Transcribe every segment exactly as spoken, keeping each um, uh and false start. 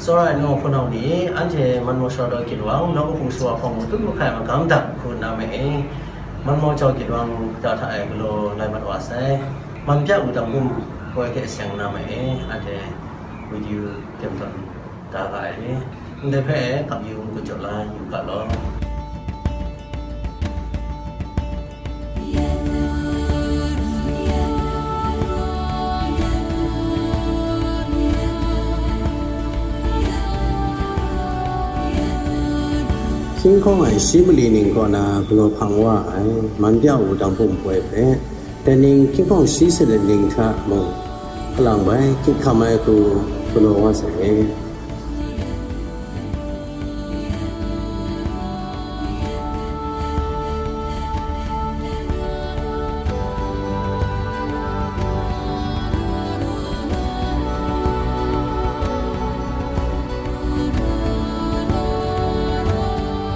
Tsawra ai nau hpunau ni, anhte Manmaw Sara Daw Ginwang, Nawng Hpung Shawa hpawng matut mahkai magam dang hku nna ma e, Manmaw Jau Ginwang ja hta e galaw lai mat wa sai. Man pya wudang bum poi hte seng nna ma e, anhte video teng tawn da ga ai ni, ndai hpe kap yu n-gun jaw la yu ga law. Hkying hkawng ai shi mali ning kaw na galaw hpang wa ai, man pya wudang bum poi hpe, dai ning hkying hkawng shi sanit ning hta mung, hpalang bai hkyit hkam ai hku galaw wa sai.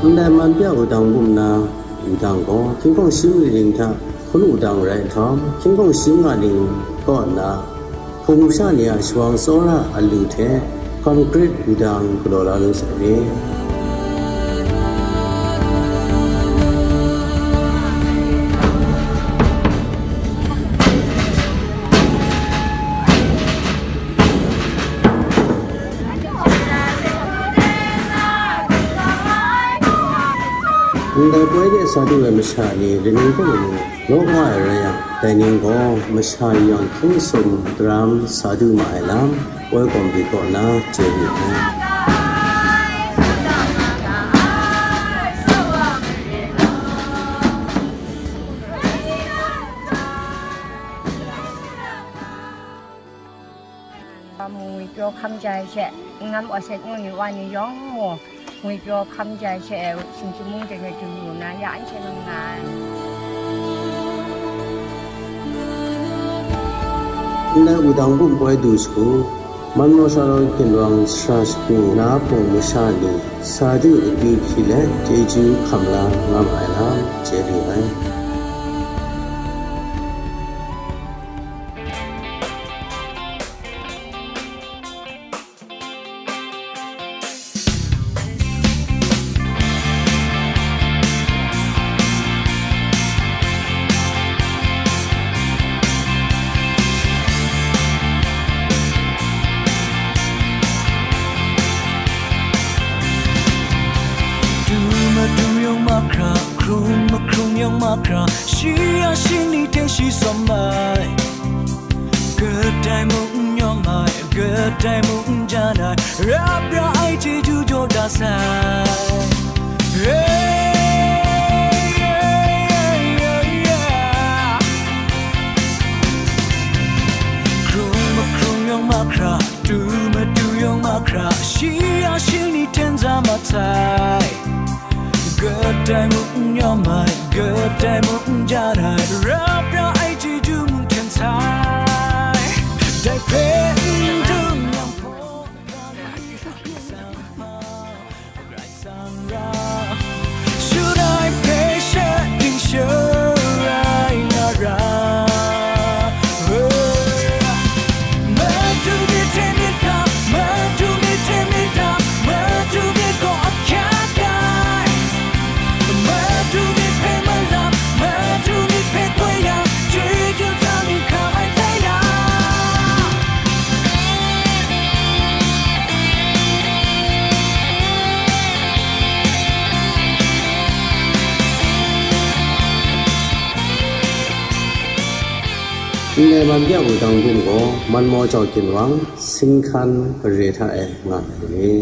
Ndai man pya wudang bum na wudang gaw, hkying hkawng shi mali ning hta hkun wudang rai nhtawm, hkying hkawng shi manga ning kaw nna, hpung masha ni a shawang tsawra a lu hte concrete wudang galaw la lu sai ni? Ndai poi de sa du ai masha ni, dai ning hpe mung law wa ai rai yang, dai ning gaw masha yang hkying sum daram sa du ma ai lam, poi kawmri kaw na chye wu ai. Ngwipyaw hkam jai hte, Ngam Aset ngu ni wa ni yawng mu, ngwipyaw hkam jai hte, Singchu mung de ngai du lu na, ya anhte nang nga ai. Ndai wudang bum poi du shagu, Manmaw Sara Daw Ginwang sara shagu na hpung masha ni, sa du akyu hpyi let, chyeju hkam la nga ma ai lam, chye lu ai. Du madu yawng mahkra, hkrung mahkrung yawng mahkra, shi a shingni hte shi sawm ai. Kadai mung n yawng ai, kadai mung n jan ai, rap ra ai chyeju jaw da sai. Hey, yeah, yeah, yeah, yeah. Hkrung mahkrung yawng mahkra, du madu yawng mahkra, shi a shingni hten za mat sai. Kadai mung n yawm ai, kadai mung n jan ai, rap ra ai chyeju mung hten sai. Dai hpe n dum yang hpaw, Karai Kasang ra, shut ai hpe she ting sharai na ra. Madu myit hte myit hkam, madu myit hte myit hkam, madu myit gaw ahkyak ai. Madu myit hpe malap, madu myit hpe koi yang, chyeju hta myit hkam ai hte ya. Ndai man pya wudang bum gaw, Manmaw Jau Ginwang, Singhkan mare hta e nga ai ni.